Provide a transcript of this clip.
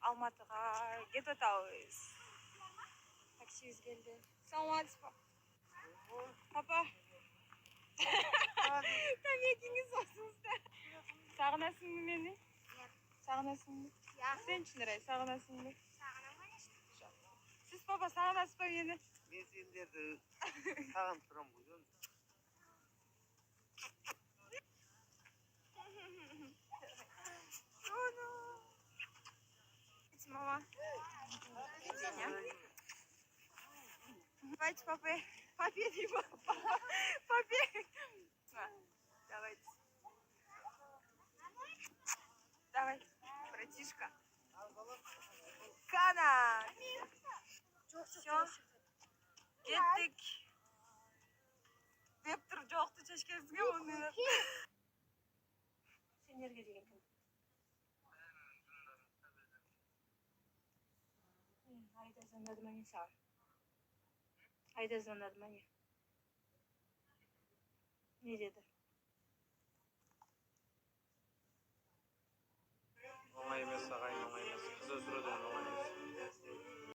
Алматыга кетип атабыз. Таксибиз келди. Саламатсызбы, папа? Тамекиңиз оозуңузда. Сагынасыңбы мени? Сагынасыңбы? Сен, Чынарай, сагынасыңбы? Сагынам, конечно. Сиз, папа, сагынасызбы мени? Мен сендерди сагынып турам го. Мама. Давайте, папе. Папе дейм, папе. Давайте. Давай, братишка. Кана. Все. Кеттик. Деп туруп жокту чечкенсиң э муну. Сендерге деген кім? Айда звондады ма, не саған? Айда звондады ма, не? Не деді?